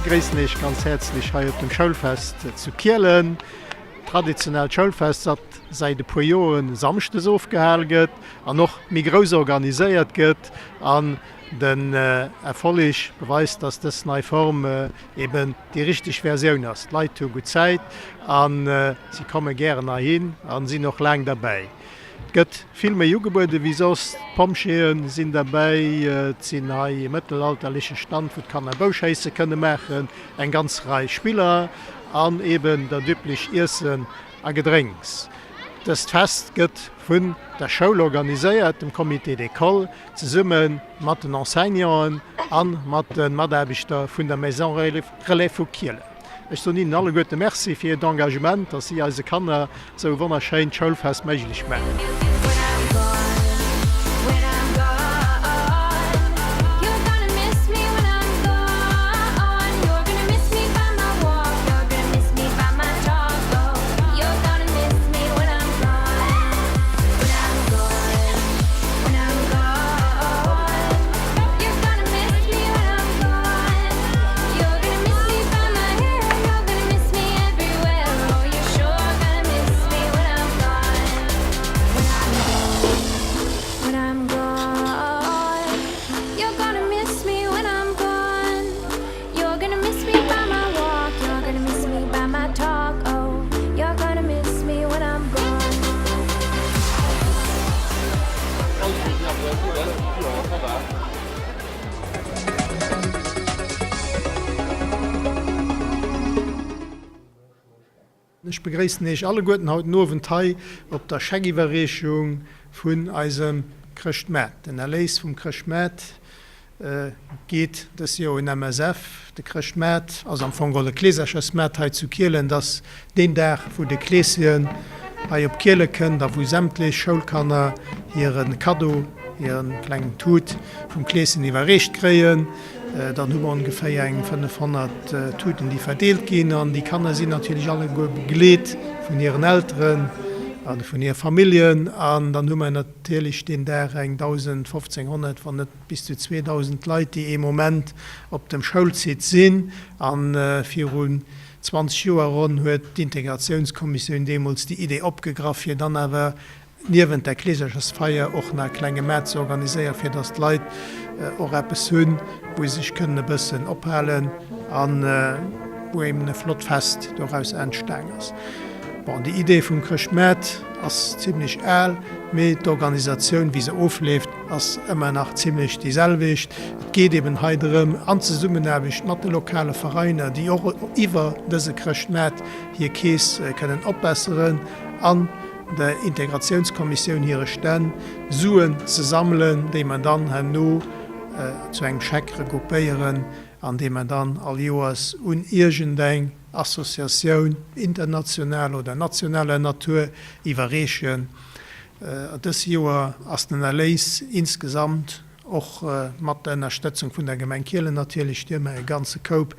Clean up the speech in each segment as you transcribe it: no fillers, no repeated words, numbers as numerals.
begréissen Iech ganz häerzlech hei op dem Schoulfest zu Kielen. Traditionellt Schoulfest, dat säit e puer Joren samschdes ofgehal gëtt an och méi grouss organiséiert gëtt. An den Erfolleg beweist, dass dës nei Form eben déi richteg Versioun ass. D'Leit hu gutt Zäit a si komme gären heihin a sinn och laang derbäi. Et gëtt vill méi ugebuede wéi soss. D'Pompjeeë sinn derbäi, et sinn hei e mëttelalterleche Stand, wou d'Kanner Bouschéisse kënne maachen, eng ganz Rei Spiller an eben dat üblech Iessen a Gedrénks. Dëst Fest gëtt vun der Schoul organiséiert, dem Comité d'école, zesumme mat den Enseignanten a mat de Mataarbechter vun der Maison Relais vu Kielen. Ech soen hinnen alleguerte Merci fir hiert Engagement, dass si eise Kanner esou e wonnerschéint Schoulfest méiglech maachen. Ech begréissen Iech alleguerten haut den Owend hei op der Scheckiwwerreechung vun eisem Chrëschtmaart. Den Erléis vum Chrëschtmaart geet dës Joer un MSF. De Chrëschtmaart ass am Fong geholl e Kleeserchersmaart hei zu Kielen. Et ass deen Dag, wou de Kleeschen hei op Kiele kënnt a wou sämtlech Schoulkanner hire Kaddo, hire klengen Tut vum Kleeschen iwwerreecht kréien. Dann hu mer ongeféier eng 500 Tuten, déi verdeelt ginn. An déi Kanner sinn natierlech alleguer begleet vun hiren Elteren a vun hire Familljen. An dann hu mer natierlech deen Dag eng 1.000, 1.500, wann net bis zu 2.000 Leit, déi ee Moment op dem Schoulsite sinn. A virun 20 Joer ronn huet d'Integratiounskommissioun deemools déi Idee opgegraff, fir dann awer niewent der Kleeserchersfeier och nach e klenge Maart ze organiséieren, fir dass d'Leit och eppes hunn, wou se sech kënnen e bëssen ophalen a wou eben e flott Fest doraus entstaang ass. Bon, déi Idee vum Chrëschtmaart ass zimlech al, mee d'Organisatioun, wéi se ofleeft, ass ëmmer nach zimlech déi selwecht. Et geet eben hei drëm, an Zesummenaarbecht mat de lokale Veräiner, déi och iwwer dëse Chrëschtmaart hir Keess kënnen opbesseren, an der Integratiounskommissioun hire Stänn Suen ze sammelen, déi mer dann herno zu engem Scheck regroupéieren an dee mer dann all Joers un iergendeng Associatioun internationaler oder nationaler Natur iwwerreechen. Dës Joer ass den Erléis insgesamt, och mat der Ënnerstëtzung vun der Gemeng Kielen natierlech, déi ëmmer e ganze Koup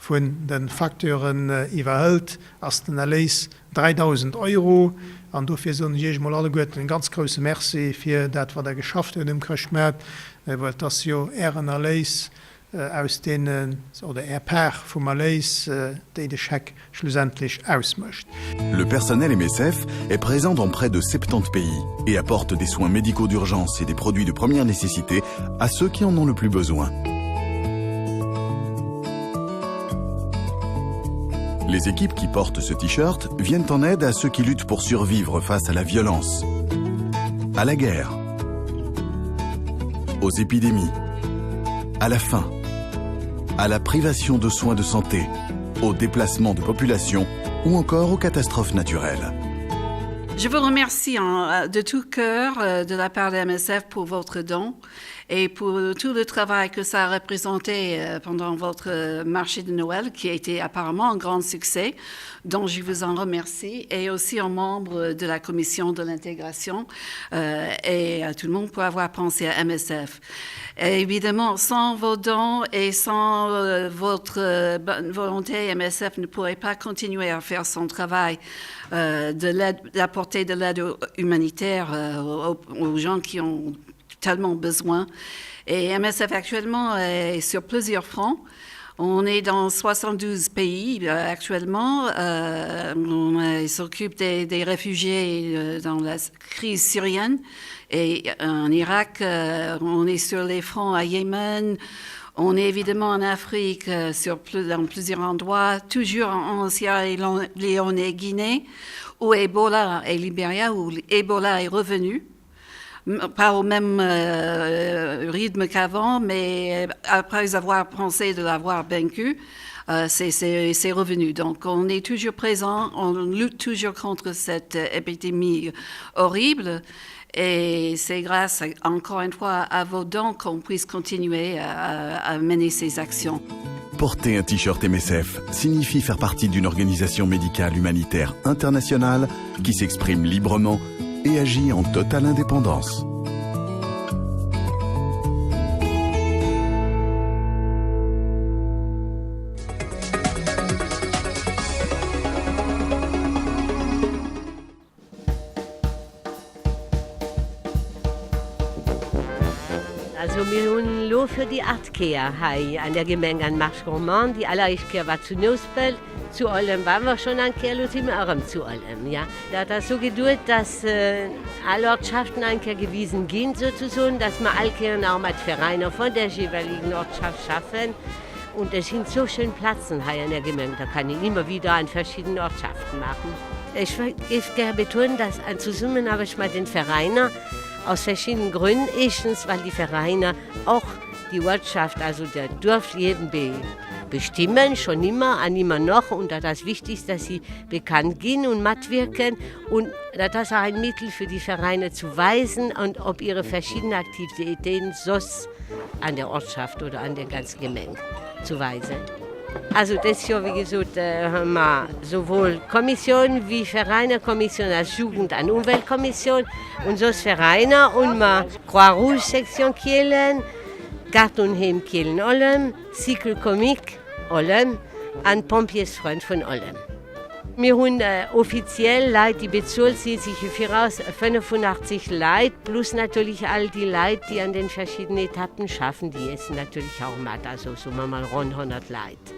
vun de Facteuren iwwerhëlt, ass den Erléis 3.000 Euro. An dofir soen ech Iech emol alleguerten e ganz grouse Merci fir dat, wat Der geschafft hutt um Chrëschtmaart, well et ass jo Ären Erléis aus deenen, oder Är Part vum Erléis, déi de Scheck schlussendlech ausmécht. Le personnel MSF est présent dans près de 70 pays et apporte des soins médicaux d'urgence et des produits de première nécessité à ceux qui en ont le plus besoin. Les équipes qui portent ce t-shirt viennent en aide à ceux qui luttent pour survivre face à la violence, à la guerre, aux épidémies, à la faim, à la privation de soins de santé, au déplacement de population ou encore aux catastrophes naturelles. Je vous remercie euh, de tout cœur euh, de la part de MSF pour votre don et pour tout le travail que ça a représenté euh, pendant votre marché de Noël, qui a été apparemment un grand succès, dont je vous en remercie, et aussi aux membres de la commission de l'intégration et à tout le monde pour avoir pensé à MSF. Et évidemment, sans vos dons et sans votre bonne volonté, MSF ne pourrait pas continuer à faire son travail euh, d'apporter de l'aide humanitaire euh, aux, aux gens qui ont tellement besoin. Et MSF actuellement est sur plusieurs fronts. On est dans 72 pays euh, actuellement. Euh, on euh, s'occupe des, des réfugiés euh, dans la crise syrienne et euh, en Irak, euh, on est sur les fronts à Yémen. On est évidemment en Afrique euh, sur plus, dans plusieurs endroits, toujours en, en Sierra Leone et Guinée, où Ebola et Libéria, où Ebola est revenu pas au même euh, rythme qu'avant, mais après avoir pensé de l'avoir vaincu, euh, c'est revenu. Donc on est toujours présent, on lutte toujours contre cette épidémie horrible. Et c'est grâce encore une fois à vos dons qu'on puisse continuer à, à mener ces actions. Porter un t-shirt MSF signifie faire partie d'une organisation médicale humanitaire internationale qui s'exprime librement et agit en totale indépendance. Also mir hunn elo fir déi 8 Kéier hei an der Gemeng an Marche Gourmande, déi alleréischt Kéier war zu Nouspelt, zu Ollem ware mer schonn eng Kéier, elo si mer erëm zu Ollem. Jo, dat ass esou geduet, dass all Ortschaften eng Kéier gewisen ginn, souzesoen, dass mer all Kéieren och mat Veräiner vun der jeeweiligen Ortschaft schaffen. Und es sind so schön Platzen hei an der Gemeng, da kann een immer wieder an verschiedenen Ortschaften machen. Ech géif gär betonen, dass an Zesummenarbecht mat den Veräiner, aus verschiedenen Grünn, éischtens well déi Veräiner och déi Uertschaft, also dat Duerfliewen bestimmen, schon immer an immer noch, und dat ass wichtig, dass si bekannt ginn und matwirken, und dat ass och ein Mittel fir déi Veräiner zu weisen und op ihre verschiedenen Aktivitäten soss an der Ortschaft oder an der ganzen Gemeng zu weisen. Also dës Joer, wéi gesot, hu mer souwuel Kommissioun wéi Veräiner, Kommissioun als Jugend an Umweltkommissioun und soss Veräiner hunn mer Croix Rouge Section Kielen, Garten und Heem Kielen-Ollem, Cycle Comique Ollem an Pompjeesfrënn vun Ollem. Mir hunn offiziell Leit, déi bezuelt sinn, si jo viraus 85 Leit, plus natierlech all déi Leit, déi an den verschiddenen Etappen schaffen, déi iessen natierlech och mat, also soe mer mol ronn 100 Leit.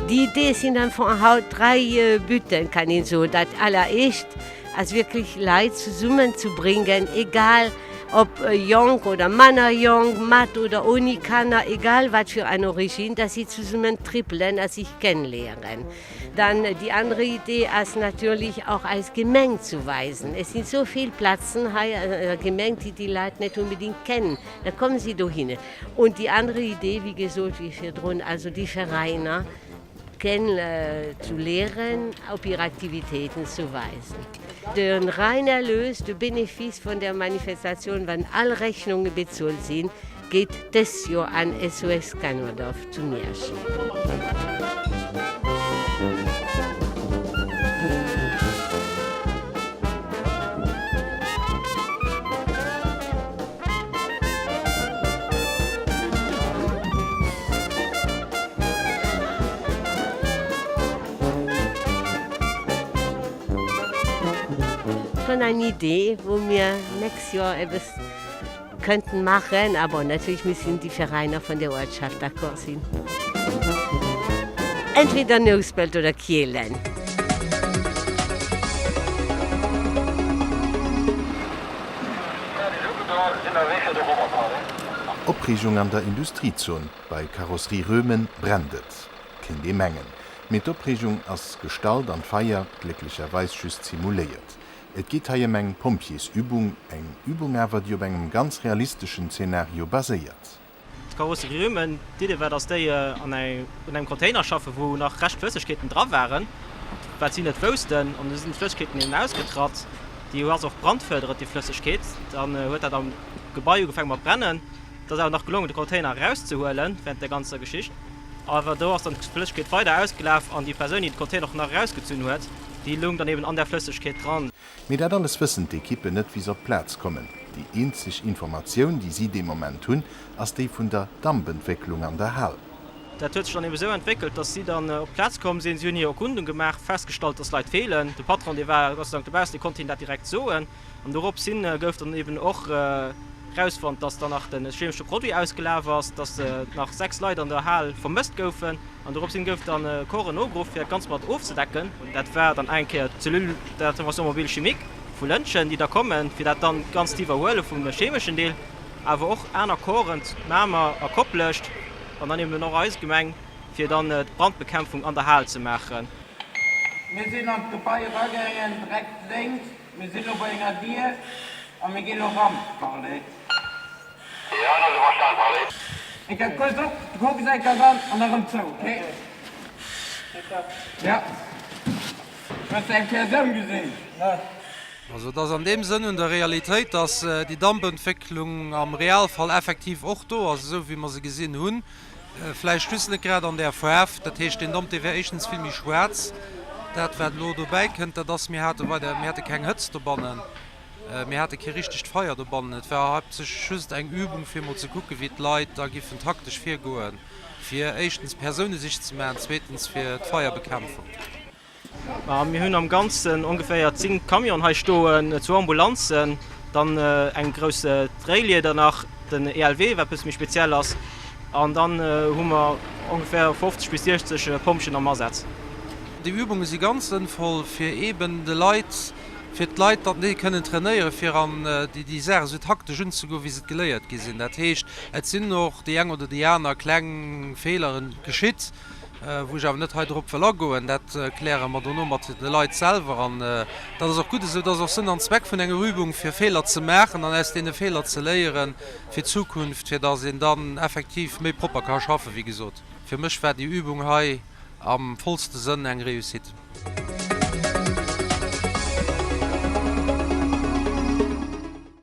Déi Idee sinn am Fong haut 3 Butten, kann een soen. Dat alleréischt ass wierklech Leit zesummen ze bréngen, egal ob jonk oder manner jonk, mat oder ouni Kanner, egal wat fir eng Origine, dass si zesummen trippelen a sech kennenléieren. Dann déi anere Idee ass natierlech och eis Gemeng zu weisen. Et sinn esou vill Plazen hei an der Gemeng, déi déi Leit net unbedingt kennen. Da kommen si dohinne. Und déi anere Idee, wéi gesot, wéi virdrun, also déi Veräiner kennen ze leeren, op hir Aktivitéiten ze weisen. De rein Erlös, de Benefice vun der Manifestatioun, wann all Rechnunge bezuelt sinn, geet dës Joer an SOS Kannerdorf zu Miersch. Schon eng Idee, wou mir nächst Joer eppes könnten machen, aber natürlich müssen die Vereiner von der Ortschaft d'accord sinn. Entweder Nouspelt oder Kielen. Opreegung an der Industriezon bei Carrosserie Röhmen brennt et, kéint ee mengen. Mee d'Opreegung ass gestallt an d'Feier glécklecherweis just simuléiert. Et geet hei ëm eng Pompjeesübung, eng Übung awer, déi op engem ganz realisteschen Zenario baséiert. D'Carrosserie Röhmen, d'Idee war, dass déi an engem Container schaffen, wou nach Reschtflëssegkeeten dra waren, wat si net woussten. An du sinn d'Flëssegkeeten eben ausgetratt. Déi ass och brandförderend, déi Flëssegkeet. Dann huet dat am Gebai ugefaange mat brennen. Et ass awer nach gelongen, de Container erauszehuelen während der ganzer Geschicht. Awer do ass dann d'Flëssegkeet weider ausgelaf an déi Persoun, déi de Container och nach erausgezunn huet, déi loung dann eben an där Flëssegkeet dran. Mee dat alles wëssen d'Ekippen net, wéi se op d'Plaz kommen. Déi eenzeg Informatioun, déi si dee Moment hunn, ass déi vun der Dampentwécklung an der Hal. Dat huet sech dann eben esou entwéckelt, dass si dann op d'Plaz komm sinn. Si hunn hir Erkundung gemaach, festgestallt, dass Leit feelen. De Patron, dee war Gott sei Dank dobaussen, dee konnt hinnen dat direkt soen. An dorops hin gouf dann eben och erausfonnt, dass dann nach de chemesche Produit ausgelaf ass, dass nach 6 Leit an der Hal vermësst goufen. An dorops hin gouf dann Corpsen nogeruff, fir dat Ganzt mat ofzedecken. Dat war dann eng Kéier d'Cellule d'intervention mobile chimique vu Lëntgen, déi da kommen, fir dat dann ganz ze iwwerhuele vum chemeschen Deel, awer och aner Corpsen, Mamer a Koplescht an dann eben och eis Gemeng, fir dann d'Brandbekämpfung an der Hal ze maachen. Mir sinn an d'Gebai eragaangen, direkt lénks. Mir sinn elo bei enger Dier a mir gi lo ran, Parley. Jo, dat ass verstan, Parley. Eng Kéier kuerz op, de Kucks eng Kéier ran an da rëm zou, ok? Jo. Hues de eng Persoun gesinn? Also et ass an deem Sënn un der Realitéit, datt déi Dampentwécklung am Realfall effektiv och do ass, esou wéi mer se gesinn hunn. Vläicht just net grad an där Faarf. Dat heescht, deen Damp, dee wär éischtens vill méi schwaarz. Dat, wat elo dobäi kënnt, dat ass, mir hate weider, mir hate keng Hëtzt dobannen, mir hate kee richtegt Feier dobannen. Et war haaptsächlech just eng Übung, fir emol ze kucken, wéi d'Leit da giffen taktesch virgoen, fir éischtens Persounesich ze maachen, zweetens fir d'Feierbekämpfung. Mir hunn am Ganzen ongeféier 10 Camionen hei stoen, zwou Ambulanzen, dann eng grouss Dréilieder nach, den ELW, wat e bësse méi speziell ass, an dann hu mer ongeféier 50 bis 60 Pompjeeën am Asaz. Déi Übunge si ganz sënnvoll, fir eeben de Leit, fir d'Leit, datt déi kënnen trainéieren, fir an déi Saach esou taktesch unzegoen, wéi se geléiert gi sinn. Dat heescht, et sinn och déi eng oder déi aner kleng Feeleren geschitt, wou ech awer net hei drop wëll agoen, dat kläre mer dono mat de Leit selwer an dat ass och gutt esou. Dat ass och Sënn an Zweck vun enger Übung, fir Feeler ze maachen an aus deene Feeler ze léiere fir d'Zukunft, fir datt een dann effektiv méi propper ka schaffen. Wéi gesot, fir mech war déi Übung hei am vollste Sënn eng Réussite.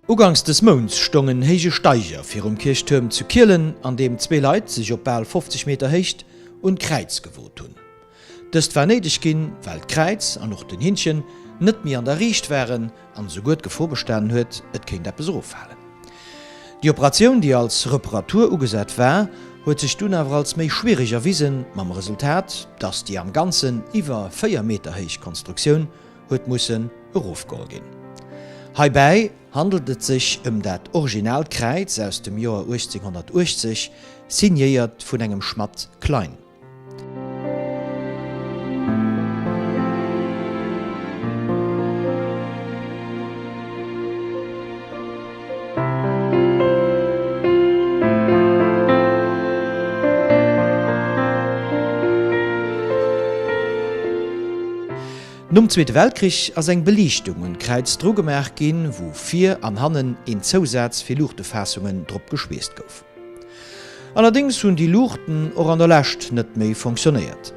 Uganks des Mounts stong en héije Steiger virum Kierchtuerm zu Kielen, an deem zwee Leit sech op bal 50 Meter Héicht un d'Kräiz gewot hunn. Dëst war néideg ginn, well d'Kräiz an och den Hinnchen net méi an der Riicht waren an esouguer d'Gefor bestanen huet, et kéint eppes eroffalen. Déi Operatioun, déi als Reparatur ugesat war, huet sech dunn awer als méi schwiereg erwisen, mam Resultat, dass déi am Ganzen iwwer 4 Meter héich Konstruktioun huet mussen erofgeholl ginn. Heibäi handelt et sech ëm dat originaalt Kräiz aus dem Joer 1880, signéiert vun engem Schmatt Klein. Nom Zweete Weltkrich ass eng Beliichtung un d'Kräiz drugemaach ginn, wou vir an hannen een Zousaz fir Luuchtefaassungen drop geschweesst gouf. Allerdéngs hunn déi Luuchten och an der Lescht net méi fonctionnéiert.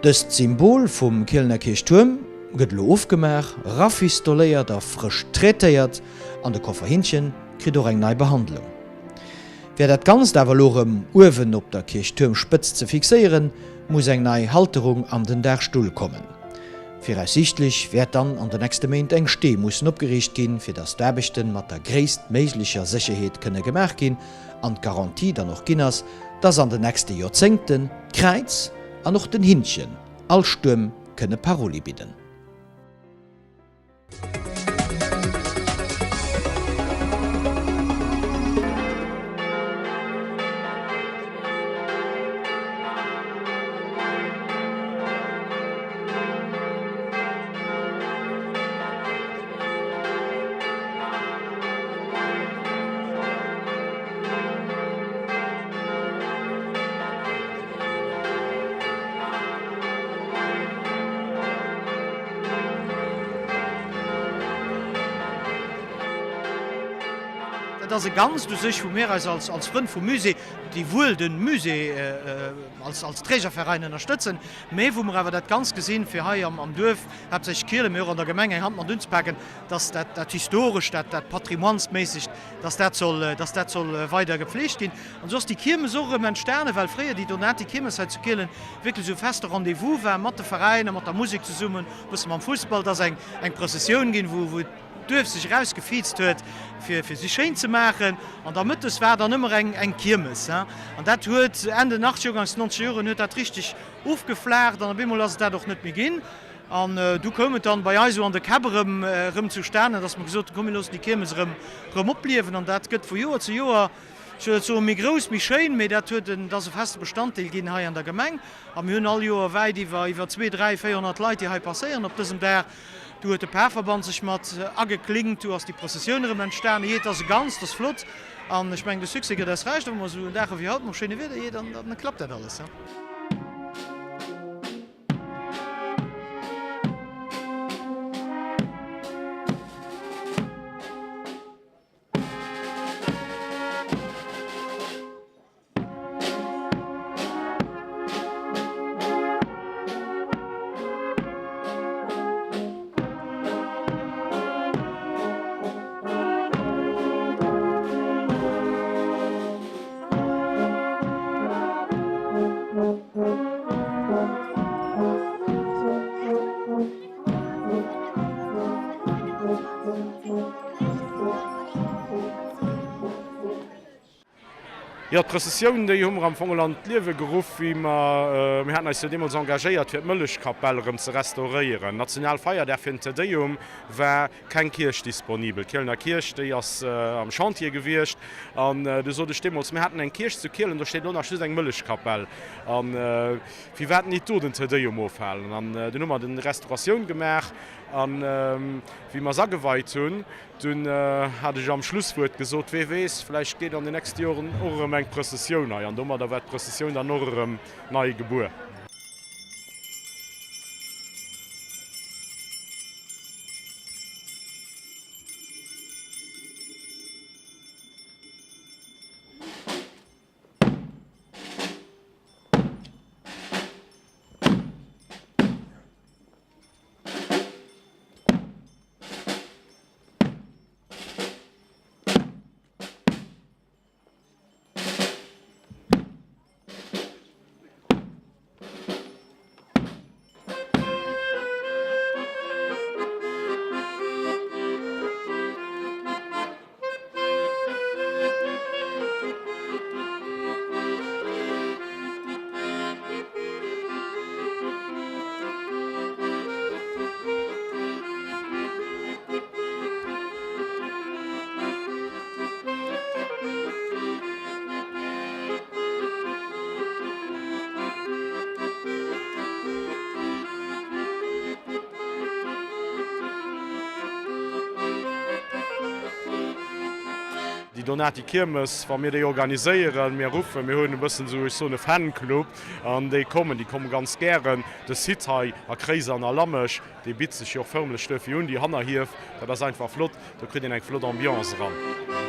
Dëst Symbol vum Kielener Kierchtuerm gëtt elo ofgemaach, rafistoléiert a frësch traitéiert an de Kofferhinnchen kritt och eng nei Behandlung. Fir dat Ganzt awer elo erëm uewen op der Kierchtuermspëtz ze fixéieren, muss eng nei Halterung an den Daachstull kommen. Viraussiichtlech wäert dann an de nächste Méint eng Stee mussen opgeriicht ginn, fir datt d'Aarbechte mat der gréisstméiglecher Sécherheet kënne gemaach ginn an d'Garantie dann och ginn ass, datt an de nächste Joerzéngten d'Kräiz an och den Hinnchen all Stuerm kënne Paroli bidden. Dat ass e Ganzt u sech, wou mir eis als als Frënn vum Musée, déi wuel de Musée als als Trägerverein ënnerstëtzen, mä wou mer awer dat Ganzt gesinn, fir hei am am Duerf, haaptsächlech Kielen, mä och an der Gemeng eng Hand mat unzepaken, dass dat dat Historescht, dat dat Patrimoinesméissegt, dass dat soll dass dat soll weider gepflegt ginn. An esou ass déi Kiermes och erëm entstanen, well fréier déi Donati-Kiermes hei zu Kielen wierklech esou e feste Rendez-vous war mat de Veräiner, mat der Musek zesummen, e bësse mam Fussball. Et ass eng eng Prëssessioun ginn, wou wou. d'Duerf sech erausgefiizt huet, fir fir si schéin ze maachen. An da mëttes war dann ëmmer eng eng Kiermes. An dat huet Enn den achtzeger, ugangs den nonzeger Joren huet dat richteg ofgeflaacht an op eemol ass et dat och net méi ginn. An du koum et dann bei eis esou an de Käpp erëm erëm zustanen, dass mer gesot hunn, komm mir loossen déi Kiermes erëm erëm opliewen. An dat gëtt vu Joer zu Joer, ech wëll net soen méi grouss, méi schéin, mee dat huet en, dat ass e feste Bestanddeel ginn hei an der Gemeng. A mir hunn all Joer wäit iwwer iwwer 2, 3, 400 Leit, déi hei passéieren op dësem Dag. Du huet de Parverband sech mat ageklinkt, du ass déi Prozessioun erëm entstanen. Jee, et ass e Ganzt, et ass flott. An ech mengen, de Succès gëtt eis Recht. A wa mer esou en Dag ewéi haut mam schéine Wieder, jee, dann, dann klappt dat alles. Jo, d'Prëssessioun, déi hu mer am Fong an d'Liewe geruff, wéi mer, mir haten eis jo deemools engagéiert, fir d'Mëllechkapell erëm ze restauréieren. Nationalfeierdag fir den Te Deum war keng Kierch disponibel. D'Kielener Kierch, déi ass am Chantier gewiescht. An du sot ech deemools, mir haten eng Kierch zu Kielen, do steet elo nach just eng Mëllechkapell. A firwat nit do den Te Deum ofhalen? An dunn hu mer den Restauratioun gemaach. An wéi mer s'ageweit hunn, Dunn hat ech am Schlusswuert gesot, Wee weess, vläicht geet an den nächste Joren och erëm eng Prëssessioun hei. An domadder war d'Prëssessioun dann och erëm nei gebuer. Déi Donati Kiermes, wa mir déi organiséieren, mir ruffen, mir hunn e bëssen esou, ech soen e Fanclub, an déi kommen, déi komme ganz gären. De Site hei a Kréiser an a Lamesch, dee bitt sech jo och förmlech duerfir un, déi Hannerhief, dat ass einfach flott, do kritt een eng flott Ambiance eran.